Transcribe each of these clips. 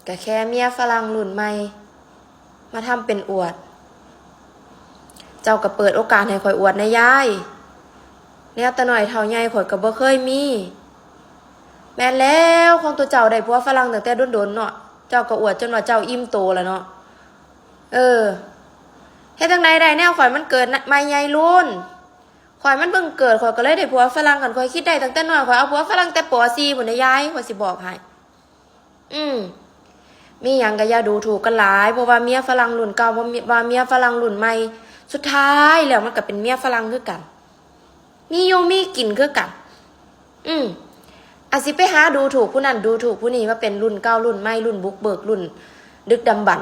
ກະແຄ່ເມຍຝຣັ່ງລຸ້ນໃໝ່ ມາທຳເປັນອວດ. ເຈົ້າກະເປີດໂອກາດໃຫ້ຂ້ອຍອວດແດ່ຍາຍ. ແນວແຕ່ນ້ອຍເທົ່າໃຫຍ່ຂ້ອຍກະບໍ່ເຄີຍມີ. ແມ່ນແລ້ວ ຂອງໂຕເຈົ້າໄດ້ຜົວຝຣັ່ງຕັ້ງແຕ່ດົນໆເນາະ. ເຈົ້າກະອວດຈົນວ່າເຈົ້າອີ່ມໂຕລະເນາະ. ເອີ ເຮັດຈັ່ງໃດໄດ້ ແນວຂ້ອຍມັນເກີດໃໝ່ໃຫຍ່ລຸ້ນ. ຂ້ອຍມັນເພິ່ງເກີດ ຂ້ອຍກະເລີຍໄດ້ຜົວຝຣັ່ງ. ຄັນຂ້ອຍຄິດໄດ້ຕັ້ງແຕ່ນ້ອຍ ຂ້ອຍເອົາຜົວຝຣັ່ງແຕ່ປໍສີ່ພຸ້ນເດ້ຍາຍ ຂ້ອຍຊິບອກໃຫ້. ອືມ ມີຫຍັງກະຢ່າດູຖູກກັນຫຼາຍ ເພາະວ່າເມຍຝຣັ່ງລຸ້ນເກົ່າ ບໍ່ວ່າເມຍຝຣັ່ງລຸ້ນໃໝ່ ສຸດທ້າຍແລ້ວມັນກະເປັນເມຍຝຣັ່ງຄືກັນ ມີຢູ່ມີກິນຄືກັນ. ອືມ ອາດຊິໄປຫາດູຖູກຜູ້ນັ້ນດູຖູກຜູ້ນີ້ ວ່າເປັນລຸ້ນເກົ່າລຸ້ນໃໝ່ ລຸ້ນບຸກເບີກ ລຸ້ນດຶກດຳບັນ.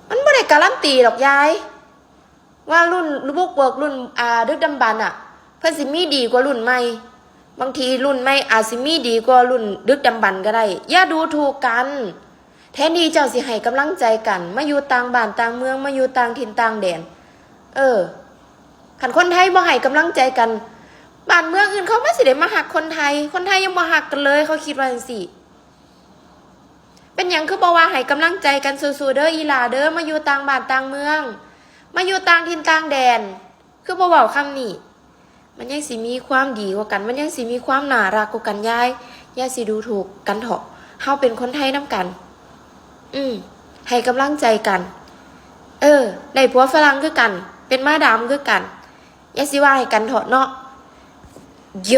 ມັນບໍ່ໄດ້ກາຣັນຕີດອກຍາຍ ວ່າລຸ້ນບຸກເບີກ ລຸ້ນ ອ່າ ດຶກດຳບັນນະ ເພິ່ນຊິມີດີກວ່າລຸ້ນໃໝ່. ບາງທີລຸ້ນໃໝ່ອາດຊິມີດີກວ່າລຸ້ນດຶກດຳບັນກະໄດ້. ຢ່າດູຖູກກັນ. ແທນທີ່ເຈົ້າຊິໃຫ້ກຳລັງໃຈກັນ ມາຢູ່ຕ່າງບ້ານຕ່າງເມືອງ ມາຢູ່ຕ່າງຖິ່ນຕ່າງແດນ. ເອີ ຄັນຄົນໄທບໍ່ໃຫ້ກຳລັງໃຈກັນ ບ້ານເມືອງອື່ນເຂົາມາຊິໄດ້ມາຮັກຄົນໄທ? ຄົນໄທຍັງບໍ່ຮັກກັນເລີຍ ເຂົາຄິດວ່າຈັ່ງຊີ້. ເປັນຫຍັງຄືບໍ່ວ່າໃຫ້ກຳລັງໃຈກັນ? ສູ້ໆເດີອີ່ຫຼ້າເດີ ມາຢູ່ຕ່າງບ້ານຕ່າງເມືອງ ມາຢູ່ຕ່າງຖິ່ນຕ່າງແດນ ຄືບໍ່ເວົ້າຄຳນີ້? ມັນຍັງຊິມີຄວາມດີກວ່າກັນ ມັນຍັງຊິມີຄວາມໜ້າຮັກກວ່າກັນຍາຍ. ຢ່າຊິດູຖູກກັນເຖາະ ເຮົາເປັນຄົນໄທນຳກັນ. ອືມ ໃຫ້ກຳລັງໃຈກັນ. ເອີ ໄດ້ຜົວຝຣັ່ງຄືກັນ ເປັນມາດາມຄືກັນ ຢ່າຊິວ່າໃຫ້ກັນເຖາະເນາະ. ໂຢ